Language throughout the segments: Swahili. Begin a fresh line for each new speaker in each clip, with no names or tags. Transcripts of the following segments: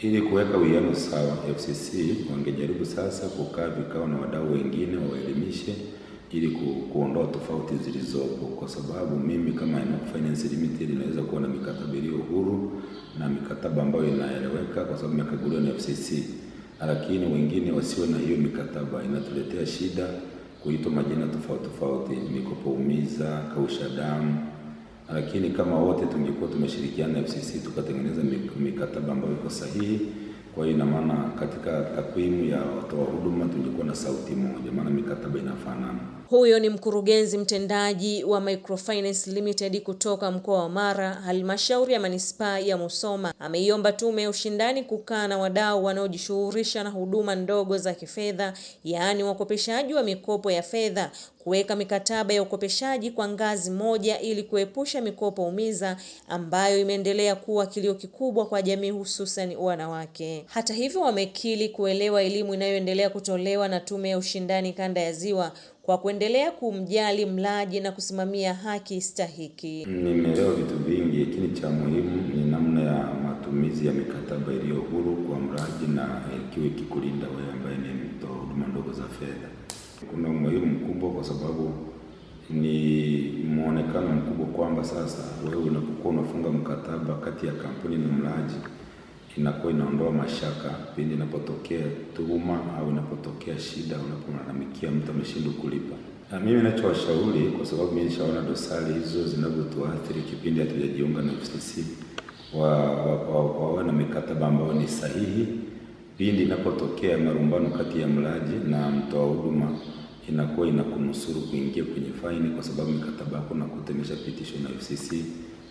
Ili kuweka uwiano sawa, FCC wangejaribu sasa kukaa vikao na wadau wengine waelimishe ili kuondoa tofauti zilizopo, kwa sababu mimi kama Enoch Finance Limited inaweza kuwa na mikataba iliyo huru na mikataba ambayo inaeleweka kwa sababu imekaguliwa na FCC, lakini wengine wasiwe na hiyo mikataba, inatuletea shida kuitwa majina tofauti tofauti, mikopo umiza, kausha damu. Lakini kama wote tungekuwa tumeshirikiana na FCC tukatengeneza mikataba ambayo iko sahihi, kwa hiyo ina maana katika takwimu ya watoa huduma tungekuwa na sauti moja, maana mikataba inafanana.
Huyo ni mkurugenzi mtendaji wa Microfinance Limited kutoka mkoa wa Mara, halmashauri ya manispaa ya Musoma. Ameiomba Tume ya Ushindani kukaa na wadau wanaojishughulisha na huduma ndogo za kifedha, yaani wakopeshaji wa mikopo ya fedha, kuweka mikataba ya ukopeshaji kwa ngazi moja ili kuepusha mikopo umiza ambayo imeendelea kuwa kilio kikubwa kwa jamii, hususan wanawake. Hata hivyo, wamekiri kuelewa elimu inayoendelea kutolewa na Tume ya Ushindani Kanda ya Ziwa kwa kuendelea kumjali mlaji na kusimamia haki stahiki.
Nimeelewa vitu vingi, lakini cha muhimu ni namna ya matumizi ya mikataba iliyo huru kwa mlaji na ikiwa ikikulinda wewe ambaye ni mtoa huduma ndogo za fedha. Kuna umuhimu mkubwa kwa sababu ni muonekano mkubwa kwamba sasa wewe unapokuwa unafunga mkataba kati ya kampuni na mlaji, inakuwa inaondoa mashaka pindi inapotokea tuhuma au inapotokea shida, unapomlalamikia mtu ameshindwa kulipa. Na mimi ninachowashauri, kwa sababu mimi nishaona dosari hizo zinavyotuathiri kipindi hatujajiunga na FCC, wawe na mikataba ambayo ni sahihi. Pindi inapotokea marumbano kati ya mlaji na mtoa huduma, inakuwa inakunusuru kuingia kwenye faini, kwa sababu mikataba yako nakuta imeshapitishwa na FCC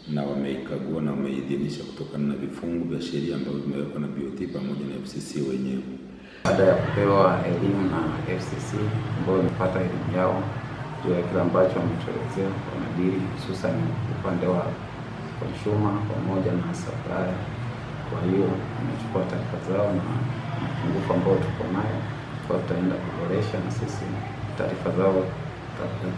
na wameikagua na wameidhinisha kutokana na vifungu vya sheria ambavyo vimewekwa na BOT pamoja na FCC wenyewe.
Baada ya kupewa elimu na FCC, ambayo wamepata elimu yao juu ya kile ambacho wametuelezea, wanadili hususan upande wa consumer pamoja na supplier. Kwa hiyo wamechukua taarifa zao na mapungufu ambayo tuko nayo, kwa tutaenda kuboresha na sisi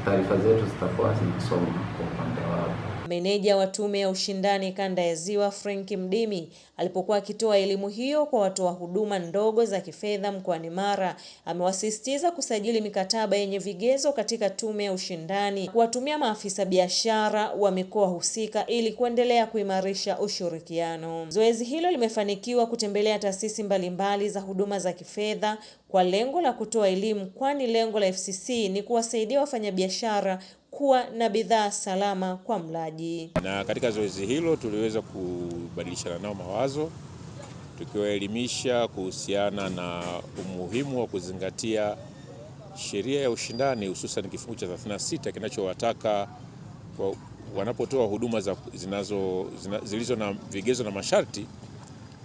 taarifa zetu zitakuwa zinasoma kwa upande wao.
Meneja wa Tume ya Ushindani Kanda ya Ziwa Frank Mdimi alipokuwa akitoa elimu hiyo kwa watoa huduma ndogo za kifedha mkoani Mara, amewasisitiza kusajili mikataba yenye vigezo katika Tume ya Ushindani, kuwatumia maafisa biashara wa mikoa husika ili kuendelea kuimarisha ushirikiano. Zoezi hilo limefanikiwa kutembelea taasisi mbalimbali za huduma za kifedha kwa lengo la kutoa elimu, kwani lengo la FCC ni kuwasaidia wafanyabiashara kuwa na bidhaa salama kwa mlaji.
Na katika zoezi hilo tuliweza kubadilishana nao mawazo, tukiwaelimisha kuhusiana na umuhimu wa kuzingatia sheria ya ushindani, hususan kifungu cha 36 kinachowataka wanapotoa huduma zilizo na vigezo na masharti,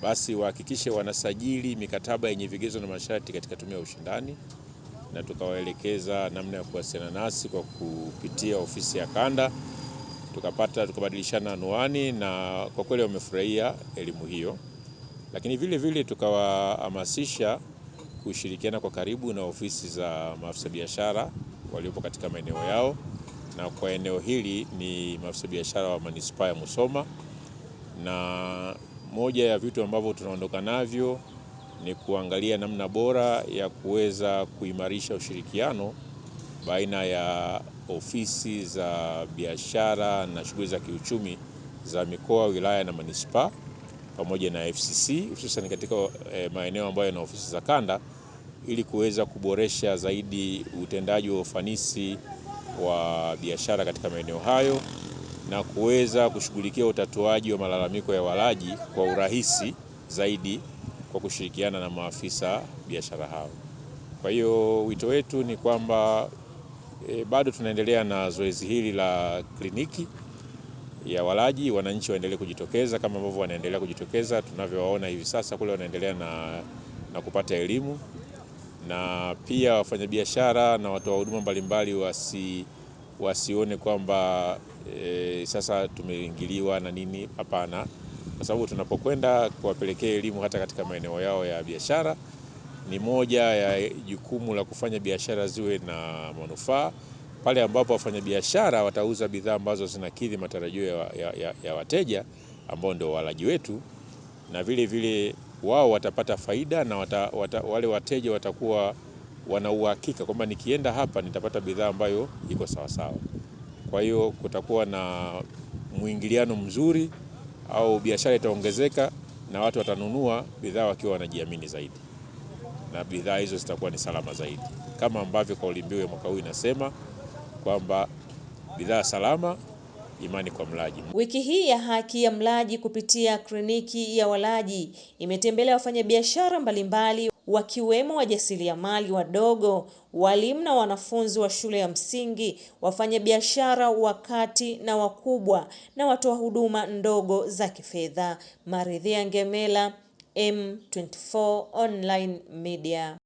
basi wahakikishe wanasajili mikataba yenye vigezo na masharti katika Tume ya Ushindani, na tukawaelekeza namna ya kuwasiliana nasi kwa kupitia ofisi ya kanda. Tukabadilishana anwani na kwa kweli wamefurahia elimu hiyo. Lakini vile vile tukawahamasisha kushirikiana kwa karibu na ofisi za maafisa biashara waliopo katika maeneo yao, na kwa eneo hili ni maafisa biashara wa manispaa ya Musoma. Na moja ya vitu ambavyo tunaondoka navyo ni kuangalia namna bora ya kuweza kuimarisha ushirikiano baina ya ofisi za biashara na shughuli za kiuchumi za mikoa, wilaya na manispaa pamoja na FCC, hususan katika maeneo ambayo yana ofisi za kanda, ili kuweza kuboresha zaidi utendaji wa ufanisi wa biashara katika maeneo hayo na kuweza kushughulikia utatuaji wa malalamiko ya walaji kwa urahisi zaidi kwa kushirikiana na maafisa biashara hao. Kwa hiyo wito wetu ni kwamba bado tunaendelea na zoezi hili la kliniki ya walaji. Wananchi waendelee kujitokeza kama ambavyo wanaendelea kujitokeza, tunavyowaona hivi sasa kule wanaendelea na kupata elimu, na pia wafanyabiashara na watoa huduma mbalimbali wasione kwamba sasa tumeingiliwa na nini. Hapana, kwa sababu tunapokwenda kuwapelekea elimu hata katika maeneo yao ya biashara, ni moja ya jukumu la kufanya biashara ziwe na manufaa pale ambapo wafanyabiashara watauza bidhaa ambazo zinakidhi matarajio ya wateja ambao ndio walaji wetu, na vile vile Wao watapata faida na wale wateja watakuwa wana uhakika kwamba nikienda hapa nitapata bidhaa ambayo iko sawasawa. Kwa hiyo kutakuwa na mwingiliano mzuri au biashara itaongezeka na watu watanunua bidhaa wakiwa wanajiamini zaidi, na bidhaa hizo zitakuwa ni salama zaidi, kama ambavyo kauli mbiu ya mwaka huu inasema kwamba bidhaa salama, imani kwa mlaji.
Wiki hii ya haki ya mlaji kupitia kliniki ya walaji imetembelea wafanyabiashara mbalimbali wakiwemo wajasiriamali wadogo, walimu na wanafunzi wa shule ya msingi, wafanyabiashara wa kati na wakubwa na watoa huduma ndogo za kifedha. Maridhia Ngemela, M24 Online Media.